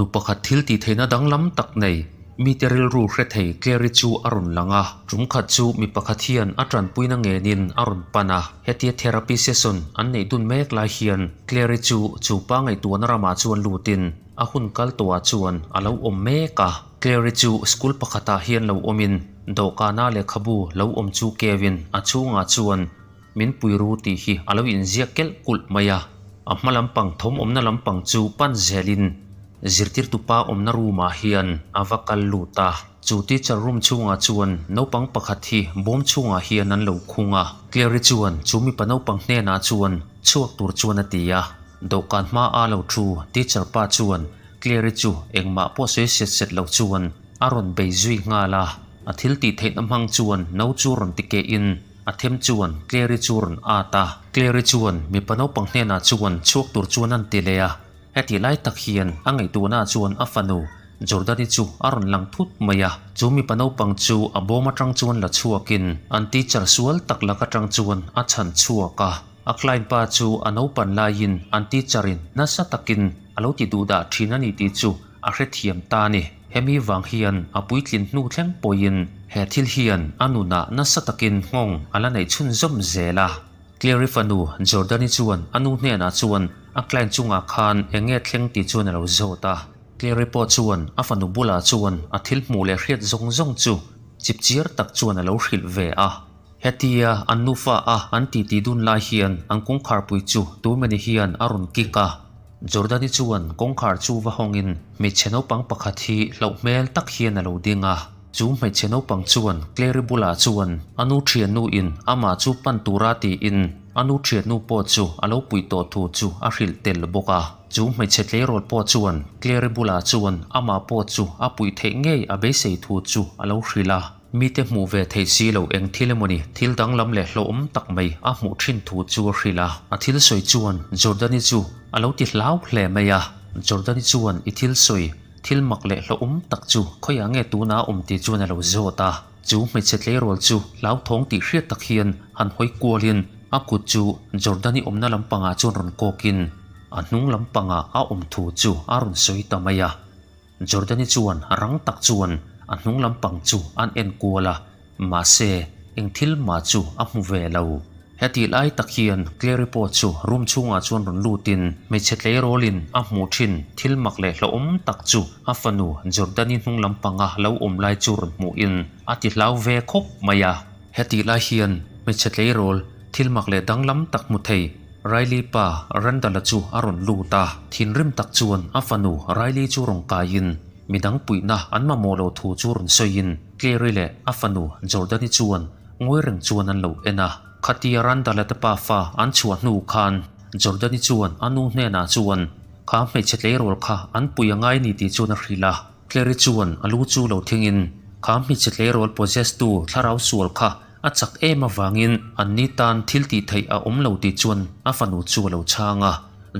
Nu pakhat thil tih theihna danglam tak nei, mite rilru hre thei Clary chu a rawn lang a. Tum khat chu mi pakhat hian a tanpuina ngenin a rawn pan a. Hetia therapy session an neih dun mek lai hian Clary chu chu pa ngaihtuahna ramah chuan lutin a hun kal tawhah chuan a lo awm mek a. Clary chu school pakhatah hian lo awmin dawhkana lehkhabu lo awm chu keuin a chhungah chuan Min pui ru tih hi a lo inziak kelh kulh mai a, a hma lampang thawm awmna lampang chu pan zelin zirtirtu pa awmna room ah hian a va kal lut a. Chu teacher room chhungah chuan naupang pakhat hi bawm chhungah hian an lo khung a. Clary chuan chu mipa naupang hnenah chuan chhuak tur chuan a ti a, dawhkan hma a lo thu teacher pa chuan Clary chu engmah pawh sawi set set lo chuan a rawn bei zui nghal a, a thil tih theihna hmang chuan no chu rawn ti keh in A them chuan Clary chu rawn at a. Clary chuan mipa naupang hnenah chuan chhuak tur chuan an ti leh a. Heti lai tak hian a ngaihtuahnaah chuan a fanu Jordani chu a rawn lang thut mai a. Chu mipa naupang chu a bawm atang chuan la chhuakin an teacher sual tak lak atang chuan a chhan chhuak a. A client pa chu a naupan laiin an teacher in nasa takin a lo ti duhdah thin a ni tih chu a hrethiam ta a ni. Hemi vang hian a puitlin hnu thleng pawhin he thil hian a nunah nasa takin nghawng a la neih chhunzawm zel a. Clary fanu Jordani chuan a nu hnenah chuan a client chungah khan eng nge thleng tih chuan a lo zawt a. Clary pawh chuan a fanu bulah chuan a thil hmuh leh hriat zawng zawng chu chipchiar tak chuan a lo hrilh ve a. Hetia an nufa a an titi dun lai hian an kawngkharpui chu tumeni hian a rawn kik a. Jordani chuan kawngkhar chu va hawngin hmeichhe naupang pakhat hi hlauh hmel tak hian a lo ding a. Chu hmeichhe naupang chuan Clary bulah chuan a nu thiannu in amah chu pan tura tiin a nu thiannu pawh chu a lo puih tawh thu chu a hrilh tel bawk a. Chu hmeichhe tleirawl pawh chuan Clary bulah chuan amah pawh chu a puih theih ngei a beisei thu chu a lo hrilh a. Mite hmuh ve thei si lo eng thil emawni thil danglam leh hlawhawm tak mai a hmuh thin thu chu a hrilh a. A thil sawi chuan Jordani chu a lo ti hlau hle mai a. Jordani chuan i thil sawi thil mak leh hlawhawm tak chu khawiah nge tuna a awm tih chuan a lo zawt a. Chu hmeichhe tleirawl chu hlauthawng tih hriat tak hian han hawi kualin a kut chu Jordani awmna lampangah chuan rawn kawkin a hnung lampangah a awm thu chu a rawn sawi ta mai a. Jordani chuan rang tak chuan a hnung lampang chu an en kual a, mahse eng thil mah chu a hmu ve lo. Heti lai tak hian Clary pawh chu room chhungah chuan rawn lutin hmeichhe tleirawlin a hmuh thin thil mak leh hlauhawm tak chu a fanu Jordani hnung lampanga lo awm lai chu rawn hmuhin a ti hlau ve khawp mai a. Heti lai hian hmeichhe tleirawl thil mak leh danglam tak hmu thei Riley pa Randall-a chu a rawn lut a, thinrim tak chuan a fanu Riley chu rawn kaiin midang puihna an mamawh lo thu chu rawn sawiin Clary leh a fanu Jordani chuan ngawi reng chuan an lo en a. Khatia Randall-a te pafa an chhuah hnu khan Jordani chuan a nu hnenah chuan kha hmeichhe tleirawl kha an pui a ngai ni tih chuan a hrilh a. Clary chuan a lu chu lo thingin kha hmeichhe tleirawl possess-tu thlarau sual kha A chak em avangin anni tan thil tih theih a awm lo tih chuan a fanu chu a lo chhang a.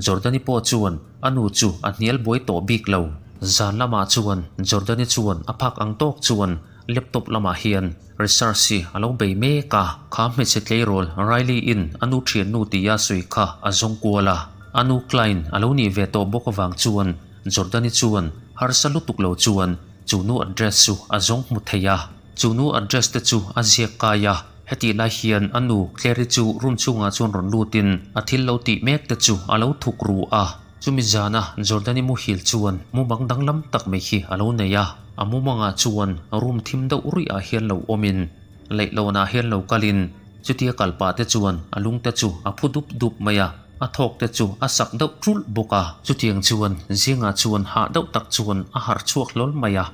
Jordani pawh chuan a nu chu a hnial buai tawh bik lo. Zan lamah chuan Jordani chuan a phak ang tawk chuan laptop lamah hian research hi a lo bei mek a. Kha hmeichhe tleirawl Riley in a nu thiannu tia sawi kha a zawng kual a. A nu Klein a lo nih ve tawh bawk avang chuan Jordani chuan harsa lutuk lo chuan chu nu address chu a zawng hmu thei a. Chu nu address te chu a ziak kai a, hetih lai hian a nu Clary chu room chhungah chuan rawn lutin a thil lo tih mek te chu a lo thuk ru a. Chumi zana Jordani muhil chuan mumang danglam tak mai hi a lo nei a, a mumangah chuan room thim deuh ruih ah hian lo awmin leihlawnah hian lo kalin chutia kal pah te chuan a lung te chu a phu dup dup mai a, a thawk te chu a sak deuh ṭulh bawk a. Chutiang chuan zingah chuan hah deuh tak chuan a harh chhuak hlawl mai a.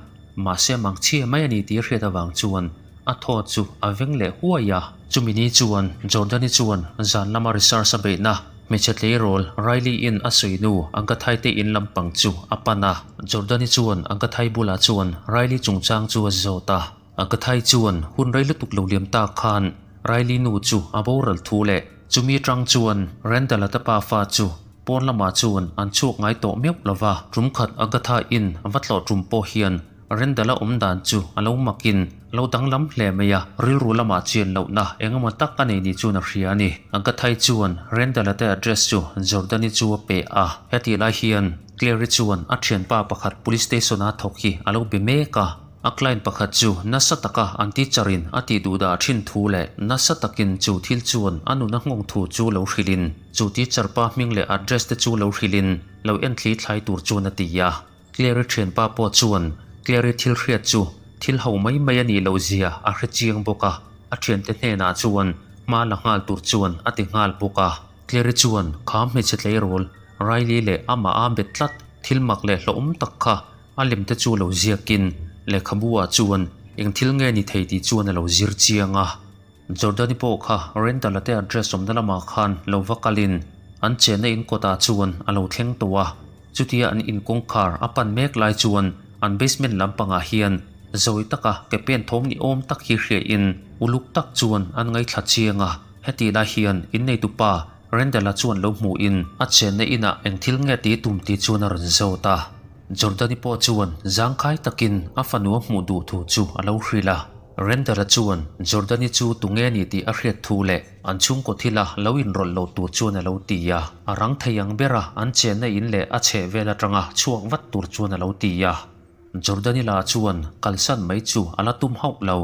Mahse mangchhia mai a ni tih hriat avang chuan a thaw chu a veng leh huai a. Chumi ni chuan Jordani chuan zan lama research a beihna hmeichhe tleirawl Riley in a sawi nu Agathai te in lampang chu a pan a. Jordani chuan Agathai bulah chuan Riley chungchang chu a zawt a. Agathai chuan hun rei lutuk lo liam tak khan Riley nu chu a boral thu leh chumi atang chuan Randall-a te pafa chu pawn lamah chuan an chhuak ngai tawh meuh lo va. Tum khat Agatha in va tlawh tum pawh hian. Rendala awm dan chu a lo makin a lo danglam hle mai a, rilru lamah chian lohna eng emaw tak a nei ni chuan a hria a ni. Agathai chuan Rendala te address chu Jordani chu a pe a, hetih lai hian Clary chuan a thianpa pakhat police station a thawk hi a lo be mek a. A client pakhat chu nasa taka an teacher in a tih duh dah thin thu leh nasa takin chu thil chuan a nun a nghawng thu chu lo hrilhin chu teacher pa hming leh address te chu lo hrilhin lo en thli thlai tur chuan a ti a. Clary thianpa pawh chuan Clary thil hriat chu thil ho mai mai a nih loh zia a hre chiang bawk a, a thiante hnenah chuan hma la nghal tur chuan a ti nghal bawk a. Clary chuan kha hmeichhe tleirawl Riley leh amah a bet tlat thil mak leh hlauhawm tak kha A lemte chu lo ziakin lehkhabu ah chuan eng thil nge ni thei tih chuan a lo zir chiang a. Jordani pawh kha rental-a te address awmna lamah khan lo va kalin an chenna in kawtah chuan a lo thleng tawh a. Chutia an in kawngkhar a pan mek lai chuan an basement lampangah hian zawi taka ke pen thawm ni awm tak hi hriain uluk tak chuan an ngaithla chiang a. Hetih lai hian inneitupa Rendal-a chuan lo hmuhin a chenna inah eng thil nge tih tum tih chuan a rawn zawt a. Jordani pawh chuan zangkhai takin a fanu a hmuh duh thu chu a lo hrilh a. Rendal-a chuan Jordani chu tunge ni tih a hriat thu leh an chhungkaw thila lo inrawlh lo tur chuan a lo ti a. A rang thei ang bera an chenna in leh a chheh vel atanga chhuak vat tur chuan a lo ti a. Jordani lah chuan kalsan mai chu a la tum hauh lo.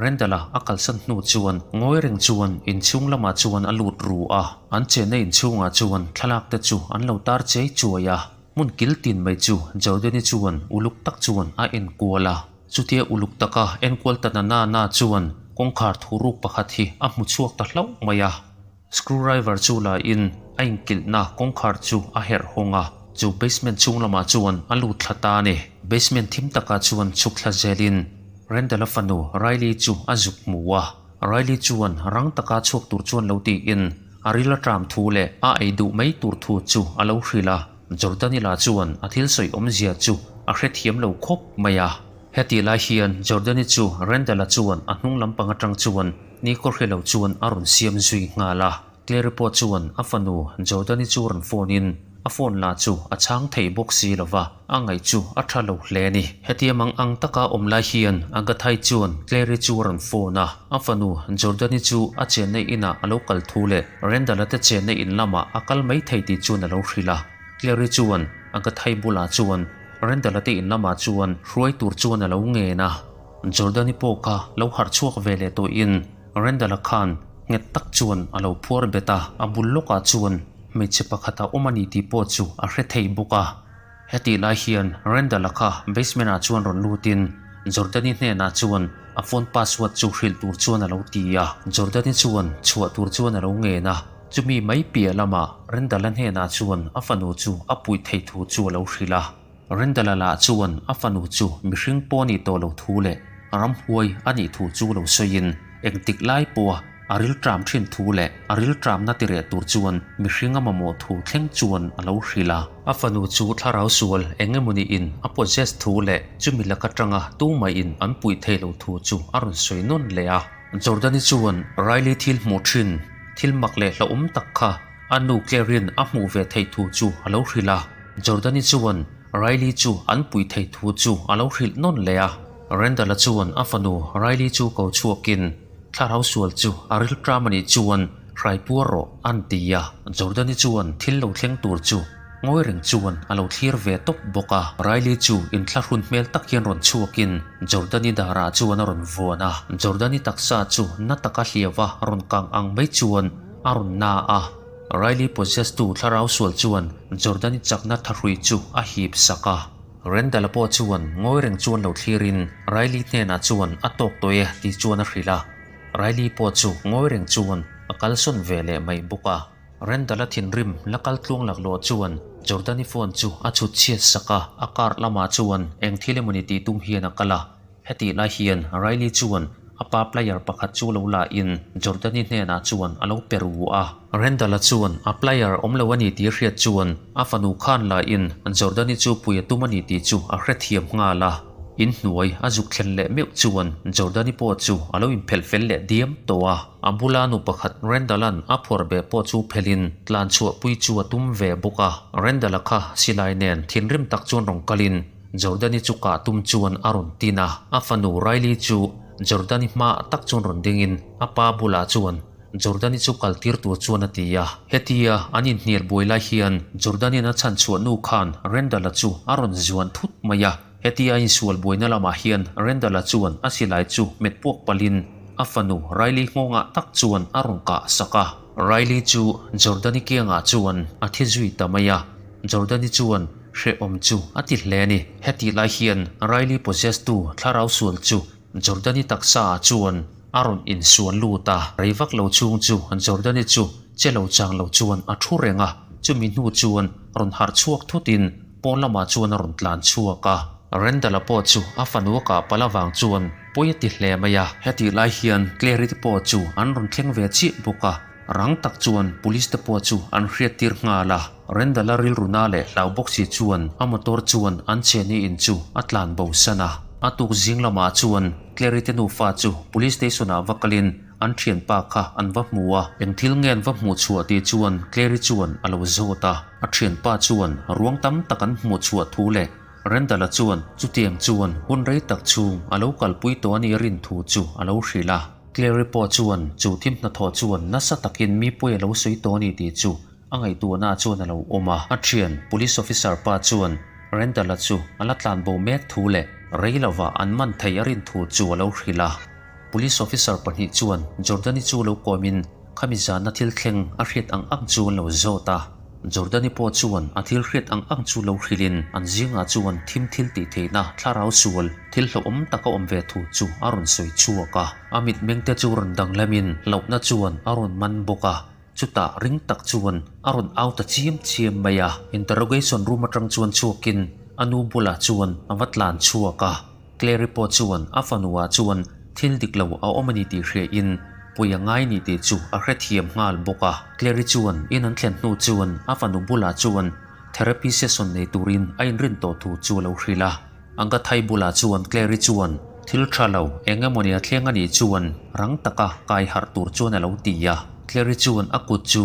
Rendal-a a kalsan hnu chuan ngawi reng chuan inchhung lamah chuan a lut ru a. An chenna inchhungah chuan thlalak te chu an lo tar chei chuai a. Hmun kil tin mai chu Jordani chuan uluk tak chuan a enkual a. Chutia uluk taka enkual ta na na na chuan kawngkhar thu ruk pakhat hi a hmu chhuak ta hlauh mai a. Screwdriver chu la in a inkilhna kawngkhar chu a herh hawng a, chu basement chhung lamah chuan a lut thla ta a ni. Basement thim takah chuan chhuk thla zelin Randall-a fanu Riley chu a zuk hmu a. Riley chuan rang taka chhuak tur chuan lo tiin a ril a tram thu leh a ei duh mai tur thu chu a lo hrilh a. Jordani lah chuan a thil sawi awmzia chu a hrethiam lo khawp mai a. Hetih lai hian Jordani chu Randall-a chuan a hnung lampang atang chuan ni kaw hre lo chuan a rawn siam zui nghal a. Clary pawh chuan a fanu Jordani chu rawn phone in a phone lah chu a chhang thei bawk si lo va, a ngaih chu a tha lo hle a ni. Hetia mang ang taka awm lai hian Agathai chuan Clary chu a rawn phone a, a fanu Jordani chu a chenna inah a lo kal thu leh Randall-a te chenna in lamah a kal mai thei tih chuan a lo hrilh a. Clary chuan Agathai bulah chuan Randall-a te in lamah chuan hruai tur chuan a lo ngen a. Jordani pawh kha lo harh chhuak ve leh tawhin Randall-a khan nghet tak chuan a lo phuar bet a, a bul lawkah chuan hmeichhe pakhat a awm a ni tih pawh chu a hre thei bawk a. Hetih lai hian Randall-a kha basement-ah chuan rawn lutin Jordani hnenah chuan a phone password chu hrilh tur chuan a lo ti a, Jordani chuan chhuah tur chuan a lo ngen a, chumi mai piah lamah Randall-a hnenah chuan a fanu chu a puih theih thu chu a lo hrilh a. Randall-a lah chuan a fanu chu mihring pawh a nih tawh lo thu leh ramhuai a nih thu chu lo sawiin engtik lai pawha a rilṭam ṭhin thu leh a rilṭamna ti reh tur chuan mihring a mamawh thu thleng chuan a lo hrilh a. A fanu chu thlarau sual eng emawniin a possess thu leh chumi lak aṭanga tumaiin an puih thei lo thu chu a rawn sawi nawn leh a. Jordani chuan Riley thil hmuh ṭhin thil mak leh hlauhawm tak kha A nu Claire-in a hmuh ve theih thu chu a lo hrilh a. Jordani chuan Riley chu an puih theih thu chu a lo hrilh nawn leh a. Randall-a chuan a fanu Riley chu ko chhuakin thlarau sual chu a rilṭam a nih chuan hrai puar rawh an ti a. Jordani chuan thil lo thleng tur chu ngawi reng chuan a lo thlir ve tawp bawk a. Riley chu inthlahrun hmel tak hian rawn chhuakin Jordani darah chuan a rawn vuan a. Jordani taksa chu na taka hliava rawn kang ang mai chuan A rawn na a, Riley possess tu thlarau sual chuan Jordan-i chakna thahrui chu a hip sak a. Randall-a pawh chuan ngawi reng chuan lo thlirin Riley hnenah chuan a tawk tawh e tih chuan a hrilh a. Riley pawh chu ngawi reng chuan a kalsawn ve leh mai bawk a. Randall-a thinrim la kal tluang laklawh chuan Jordan-i phone chu a chhut chhiat sak a, a car lamah chuan eng thil emawni tih tum hian a kal a. Hetih lai hian Riley chuan a pa player pakhat chu lo la in Jordani hnenah chuan a lo pe ru a. Randall-a chuan a player awm lo a ni tih hriat chuan a fanu khan la in Jordani chu pui a tum a ni tih chu a hrethiam nghal a. In hnuai a zuk thlen leh meuh chuan Jordani pawh chu a lo inphelh fel leh diam tawh a. A bula nu pakhat Randall-a'n a phawrh beh pawh chu phelhin tlan chhuahpui chu a tum ve bawk a. Randall-a kha silai nen thinrim tak chuan rawn kalin. Jordan-i chu kah tum chuan a rawn tin a. A fanu Riley chu Jordan-i hmaah tak chuan rawn dingin a pa bulah chuan Jordan-i chu kal tir tur chuan a ti a. Hetia an inhnial buai lai hian Jordan-in a chhan chhuah nu khan Randall-a chu a rawn zuan thut mai a. Hetia a insual buaina lamah hian Randall-a chuan a silai chu hmet puak palhin a fanu Riley nghawngah tak chuan a rawn kah sak a. Riley chu Jordan-i kiangah chuan a thi zui ta mai a. Jordan-i chuan hrehawm chu a ti hle a ni. Hetih lai hian Riley possess-tu thlarau sual chu Jordani taksa ah chuan a rawn insual lut a, rei vak lo chhung chu Jordani chu che lo chang lo chuan a thu reng a, chumi hnu chuan rawn harh chhuak thutin pawn lamah chuan a rawn tlan chhuak a. Randall-a pawh chu a fanu a kah palh avang chuan pawi a ti hle mai a. Hetih lai hian Clary te pawh chu an rawn thleng ve chiah bawk a, rang tak chuan police te pawh chu an hriat tir nghal a. Randall-a rilru na leh hlau bawk si chuan a motor chuan an chhehni in chu a tlan bo san a. A tuk zing lamah chuan Clary te nufa chu police station ah va kalin an thianpa kha an va hmu a. Eng thil nge an va hmuh chhuah tih chuan Clary chuan a lo zawt a. A thianpa chuan ruang tam tak an hmuh chhuah thu leh Randall-a chuan chutiang chuan hun rei tak chhung a lo kalpui tawh a nih rin thu chu a lo hrilh a. Clary pawh chuan chu thim hnathawh chuan nasa takin mi pawi a lo sawi tawh a ni tih chu A ngaihtuahna chuan a lo awm a, a thian Police Officer pa chuan Randall-a chu a la tlan bo mek thu leh rei lova an man thei a rin thu chu a lo hrilh a. Police Officer pahnih chuan Jordan-i chu lo kawmin khami zana thil thleng a hriat ang ang chu an lo zawt a. Jordan-i pawh chuan a thil hriat ang ang chu lo hrilhin an zingah chuan thim thil tih theihna thlarau sual thil hlauhawm tak a awm ve thu chu a rawn sawi chhuak a. A mitmengte chu rawn danglamin hlauhna chuan a rawn man bawk a. Chutah ring tak chuan a rawn au ta chiam chiam mai a, interrogation room atang chuan chhuakin a nu bulah chuan a va tlan chhuak a. Clary pawh chuan a fanuah chuan thil dik lo a awm a ni tih hriain pui a ngai ni tih chu a hrethiam nghal bawk a. Clary chuan in an thlen hnu chuan a fanu bulah chuan therapy session nei turin a inrin tawh thu chu a lo hrilh a. Agathai bulah chuan Clary chuan thil tha lo eng emawni a thleng a nih chuan rang taka kai harh tur chuan a lo ti a. Clary chuan a kut chu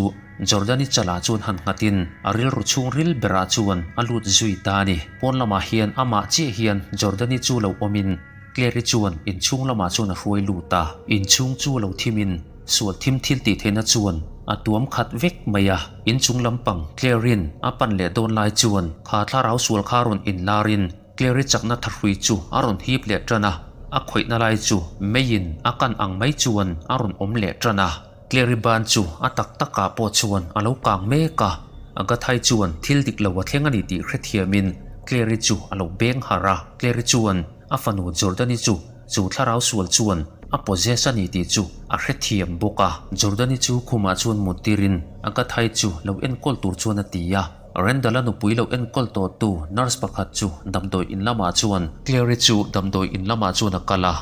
Jordani chalah chuan han nghatin a rilru chhungril berah chuan a lut zui ta a ni. Pawn lamah hian amah chiah hian Jordani chu lo awmin Clary chuan inchhung lamah chuan a hruai lut a. Inchhung chu a lo thimin Sual thim thil tih theihna chuan a tuam khat vek mai a, inchung lampang Claire-in a pan leh dawn lai chuan kha thlarau sual kha rawn inlarin Claire-i chakna thahrui chu a rawn hip leh tan a, a khawihna lai chu meiin a kan ang mai chuan a rawn awm leh tan a. Claire-i ban chu a tak takah pawh chuan a lo kang mek a, Agathai chuan thil dik lo a thleng a ni tih hrethiamin Claire-i chu a lo beng harh a, Claire-i chuan a fanu Jordan-i chu Chu thlarau sual chuan a possess a ni tih chu a hrethiam bawk a. Jordani chu khumah chuan mut tirin a gathai chu lo enkawl tur chuan a ti a. Randall-a nupui lo enkawl tawhtu nurse pakhat chu damdawi in lamah chuan Clary chu damdawi in lamah chuan a kal a.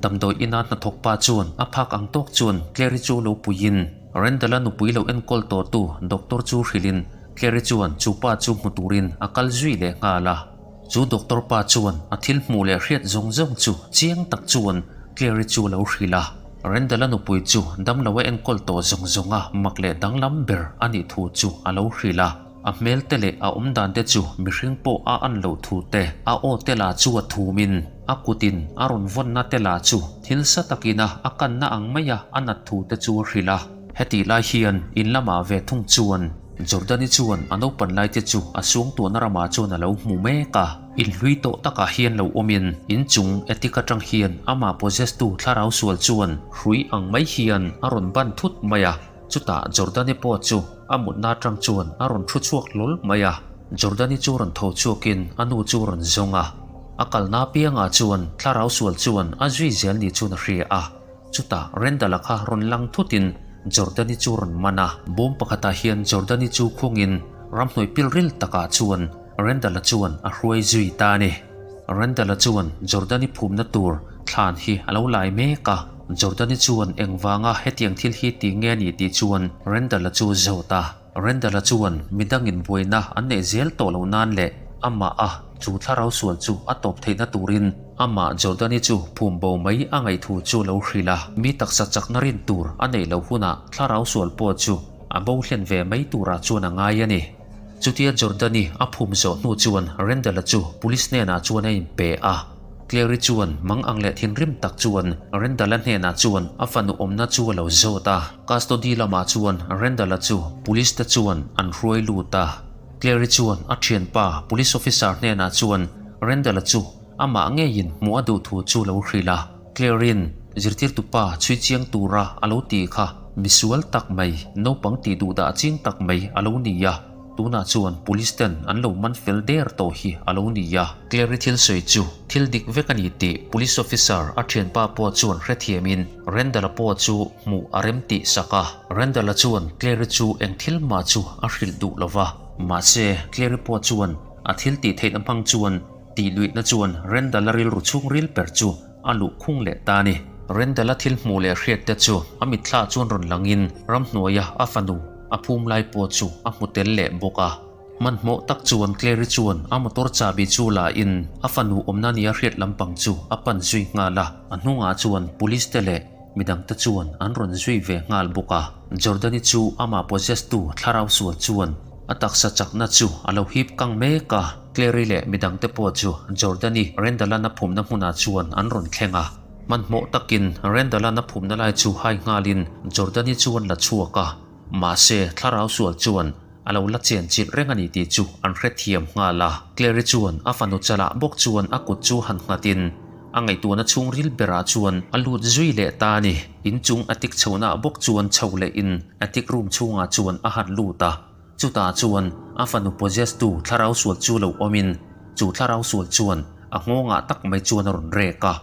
Damdawi ina hnathawk pa chuan a phak ang tawk chuan Clary chu lo puiin Randall-a nupui lo enkawl tawhtu doctor chu hrilhin Clary chuan chu pa chu hmu turin a kal zui leh nghal a. Chu doctor pa chuan a thil hmuh leh hriat zawng zawng chu chiang tak chuan Clary chu a lo hrilh a. Randall-a nupui chu damlo a enkawl tawh zawng zawng a mak leh danglam ber a nih thu chu a lo hrilh a. A hmel te leh a awmdan te chu mihring pawh a an loh thu te, a aw te lah chu a thumin a kutin a rawn vawnna te lah chu thil sa takin a a kanna ang maia a nat thu te chu a hrilh a. Hetih lai hian in lamah ve thung chuan Jordani chuan a naupan lai te chu a suangtuahna ramah chuan a lo hmu mek a. Inhlui tawh takah hian lo awmin inchung attic atang hian amah possess-tu thlarau sual chuan hrui ang mai hian a rawn ban thut mai a. Chutah Jordani pawh chu a mutna atang chuan a rawn thu chhuak hlawl mai a. Jordani chu rawn tho chhuakin a nu chu rawn zawng a. A kalna apiangah chuan thlarau sual chuan a zui zel ni chuan a hria a. Chutah Randall-a kha rawn lang thutin Jordani chu rawn man a. Bawm pakhatah hian Jordani chu khungin ramhnuai pilril takah chuan Randall-a chuan a hruai zui ta a ni. Randall-a chuan Jordani phumna tur thlan hi a lo lai mek a. Jordani chuan engvanga hetiang thil hi ti nge a nih tih chuan Randall-a chu zawt a. Randall-a chuan midangin buaina an neih zel tawh loh nan leh amah a chu thlarau sual chu a tawp theihna turin amah Jordani chu phum bo mai a ngaih thu chu lo hrilh a. Mi taksa chakna rin tur a neih loh hunah thlarau sual pawh chu a bo hlen ve mai turah chuan a ngai a ni. Chutia Jordan-i a phum zawh hnu chuan Randall-a chu police hnenah chuan a inpe a. Clary chuan mang ang leh thinrim tak chuan Randall-a hnenah chuan a fanu awmna chu a lo zawt a. Custody lamah chuan Randall-a chu police te chuan an hruai lut a. Clary chuan a thianpa police officer hnenah chuan Randall-a chu amah ngeiin hmuh a duh thu chu lo hrilh a. Clary-in zirtirtupa chhui chiang tura a lo tih kha misual tak mai, naupang tih duh dah ching tak mai a lo ni a. Tunah chuan police ten an lo man fel der tawh hi a lo ni a. Clary thil sawi chu thil dik vek a ni tih police officer a thianpa pawh chuan hrethiamin Randall-a pawh chu hmuh a rem tih sak a. Randall-a chuan Clary chu eng thil mah chu a hrilh duh lo va. Mahse, Clary pawh chuan a thil tih theihna hmang chuan tih luihna chuan Randall-a rilru chhungril per chu a luh khung leh ta a ni. Randall-a thil hmuh leh hriat te chu a mitthla chuan rawn langin ramhnuaia a fanu a phum lai pawh chu a hmu tel leh bawk a. Hmanhmawh tak chuan Clary chuan a motor chahbi chu la in a fanu awmna nia hriat lampang chu a pan zui nghal a, a hnungah chuan police te leh midang te chuan an rawn zui ve nghal bawk a. Jordani chu amah possess tu thlarau sual chuan a taksa chakna chu a lo hip kang mek a, Clary leh midang te pawh chu Jordani Randall-an a phumna hmunah chuan an rawn thleng a. Hmanhmawh takin Randall-an a phumna lai chu hai nghalin Jordani chu an la chhuak a, mahse thlarau sual chuan a lo la chen chilh reng a ni tih chu an hrethiam nghal a. Clary chuan a fanu chalah bawk chuan a kut chu han nghatin a ngaihtuahna chhungril berah chuan a lut zui leh ta a ni. Inchung attic chhohnaah bawk chuan chho lehin attic room chhungah chuan a han lut a. Chutah chuan a fanu possess tu thlarau sual chu lo awmin chu thlarau sual chuan a nghawngah tak mai chuan a rawn rek a.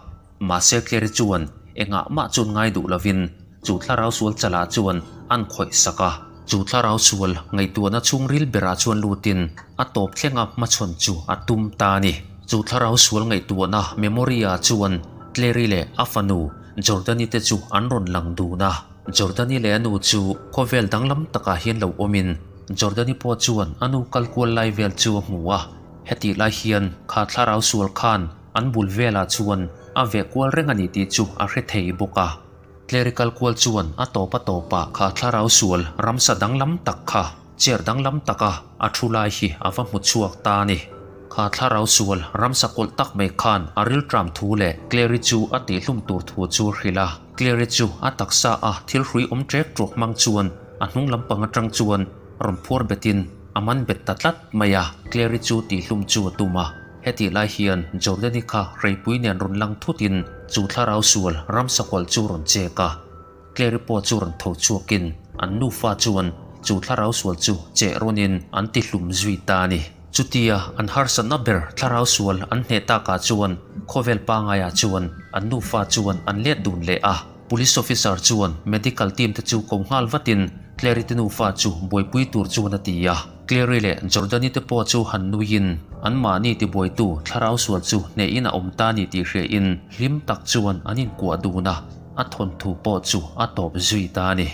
Mahse Clary chuan engah mah chuan ngai duh lovin chu thlarau sual chalah chuan an khawih sak a. Chu thlarau sual ngaihtuahna chhungril berah chuan lutin a tawp thlenga hmachhawn chu a tum ta a ni. Chu thlarau sual ngaihtuahna memory-ah chuan Clary leh a fanu Jordani te chu an rawn lang dun a. Jordani leh a nu chu khawvel danglam takah hian lo awmin Jordani pawh chuan a nu kal kual lai vel chu a hmu a. Hetih lai hian kha thlarau sual khan an bul velah chuan a veh kual reng a ni tih chu a hre thei bawk a. Clerical kual chuan a tawp a tawpah kha thlarau sual ramsa danglam tak kha chair danglam taka a thu lai hi a va hmu chhuak ta a ni. Kha thlarau sual ramsa kawlh tak mai khan a rilṭam thu leh Clary chu a tihhlum tur thu chu a hrilh a. Clary chu a taksa a thil hrui awm ṭek ṭuak hmang chuan a hnung lampang aṭang chuan rawn phuar betin a man bet ta tlat mai a. Clary chu tihhlum chu a tum a. Hetih lai hian Jordani kha reipui nen rawn lang thutin chu thlarau sual ramsa kual chu rawn chek a. Clary pawh chu rawn tho chhuakin an nufa chuan chu thlarau sual chu cheh rawnin an ti hlum zui ta a ni. Chutia an harsatna ber thlarau sual an hneh takah chuan khawvel pangaiah chuan an nufa chuan an let dun leh a. Police officer chuan medical team te chu ko nghal vatin Clary te nufa chu buaipui tur chuan a ti a. Clary leh Jordani te pawh chu han nuiin anmahni tibuaitu thlarau sual chu hnehin a awm ta ni tih hriain hlim tak chuan an inkuah dun a, a thawnthu pawh chu a tawp zui ta a ni.